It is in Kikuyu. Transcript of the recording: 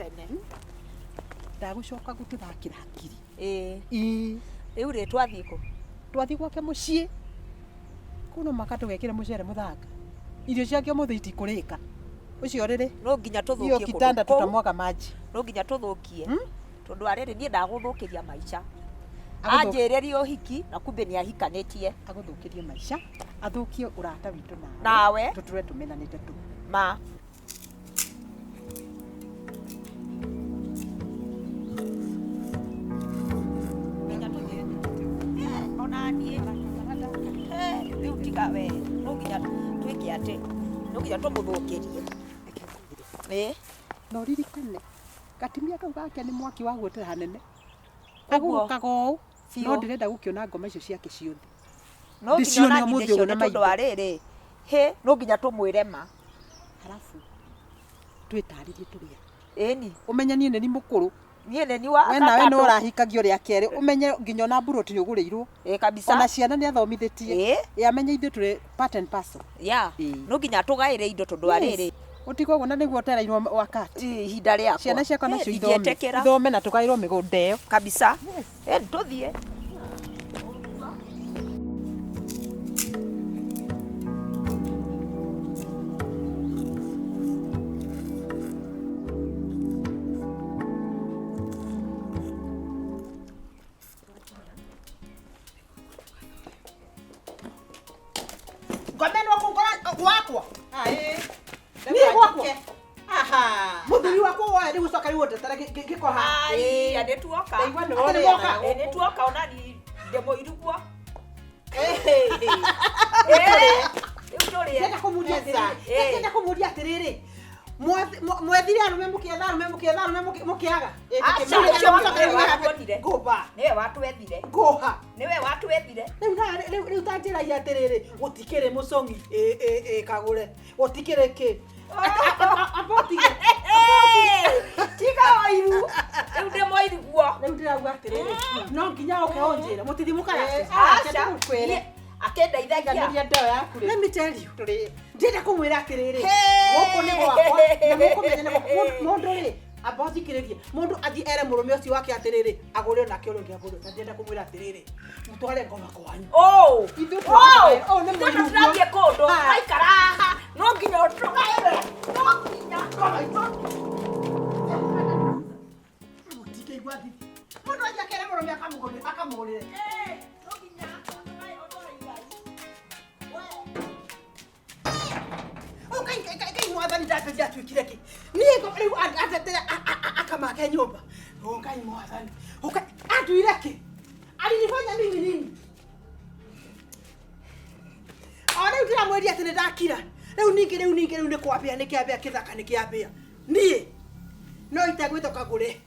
Tene. Ndagũcoka gũtũthakĩra hakiri. Ĩĩ. Ĩĩ. Rĩu rĩ twathiĩ kũ? Twathiĩ gwake mũciĩ. Kũu no mũhaka tũgekĩre mũcere mũthanga. Irio ciake ũmũthĩ itikũrĩka. Ũcio rĩrĩ. No nginya Hiyo tũthũkie kũndũ kitanda kũu. tutamwaga maji. No nginya tũthũkie. Tondũ arĩrĩ niĩ ndagũthũkĩria maica. Agũthũ- Anjĩrĩrie ũhiki na kumbe nĩ ahikanĩtie. Agũthũkĩrie maica, athũkie ũrata witũ nawe. Nawe. Tũtũre tũmenanĩte tu. Ma. Nginya tũthiĩ. Ona niĩ. Rĩu tiga we. No nginya twĩke atĩ. No nginya tũmũthũkĩrie. Ĩĩ. Na ũririkane, gatumia kau gake nĩ mwaki wa gwĩtĩra hanene. Ũguo. Agũrũkaga ũũ, Biũ. no ndĩrenda gũkĩona ngoma icio ciake ciothe. No nginya Ndĩcione ona niĩ ũmũthĩ ũguo ndĩcione na tondũ maitho. wa rĩrĩ. Hĩ, no nginya tũmwĩre ma. Halafu twĩtarĩrie tũrĩ a. Ĩni. Ũmenye niĩ nĩ ni mũkũrũ. Niĩ nĩ ni wa We nawe no gatatũ. ũrahikagio rĩa kerĩ. Ũmenye nginya ona mburoti nĩ ũgũrĩirwo. Ĩ kabisa. Ona ciana nĩ athomithĩtie. Ĩ. Ĩ amenye ithuĩ tũrĩ part and parcel. Ya. Ĩ. No nginya tũgaĩre indo tondũ wa Yes. rĩrĩ. Ũtigwo ũguo na nĩguo ũtereirwo wakati. Ihinda rĩakwa. Ciana ciakwa Ĩ, nacio ithome. ndingĩtĩkĩra. Ithome na tũgaĩrwo mĩgũnda ĩyo. Kabisa. Ĩ tũthiĩ. Ngome no kũngora gwakwa. Niĩ gwakwa. Mũthuri wakwa woya rĩu ũcoka rĩu ũndetere ngĩkoha. Ai, nĩ tuoka. Ndaigua nĩ Atĩ nĩ worĩa. woka. Ĩ, nĩ tuoka ona ni ndĩmũiru guo. Rĩu tũrĩe. Ndĩrenda kũmũria atĩrĩrĩ. Ĩ. Ndĩrenda kũmũria atĩrĩrĩ. Mwethire arũme mũkĩetha arũme mũkĩetha arũme mũkĩaga. Aca, Rĩu ũcio mũcoka rĩu nĩwe mũcoka watuonire. Ngũmba. Nĩwe watwethire. Ngũha. Nĩwe watwethire. Rĩu na rĩu rĩu ta njĩra ia atĩrĩrĩ gũtikĩrĩ mũcong'i ĩ ĩ ĩ kagũre gũtikĩrĩ kĩ. Amba ũtige. Tiga ũiru. Rĩu ndĩmũiru guo. Rĩu ndĩrauga atĩrĩrĩ no nginya ũke ũnjĩre mũtithi mũkaracia. Aca. Niĩ akĩndeithagia. Iganĩria ndoo yaku rĩ. Let me tell you. Tũrĩ. Ndĩrenda kũmwĩra atĩrĩrĩ Hey! gũkũ nĩ gwakwa na mũkũmenya nĩ gwakwa. Mũndũ rĩ amba ũthikĩrĩrie mũndũ athiĩ ere mũrũme ũcio wake atĩrĩrĩ agũre onake ũrĩa ũngĩ agũre na ndĩrenda kũmwĩra atĩrĩrĩ mũtware ngoma kwanyu. Oh! Ithuĩ Oh! tũrĩ- oh, nĩ Ithuĩ mũiru guo. tũtirathiĩ kũndũ. Ah. Twaikara haha. No nginya ũtũgaĩre. No nginya. Mũtingĩigua thithi. Mũndũ athiĩ akere mũrũme akamũgũrĩre akamũgũrĩre. Eh, no nginya ũtware igai. Oh, Ngai Ngai Ngai Ngai mwathani ndatĩria atuĩkire kĩ niĩ ngo rĩu andetere akamake nyũmba Oh, Ngai mwathani Oh, Ngai anduire kĩ alinifanya mimi nini o rĩu ndĩramwĩria atĩ nĩ ndakira rĩu ningĩ rĩu ningĩ rĩu nĩ kwambĩa nĩ kĩambĩa kĩthaka nĩ kĩambĩa niĩ no itegwĩtwo kagũre.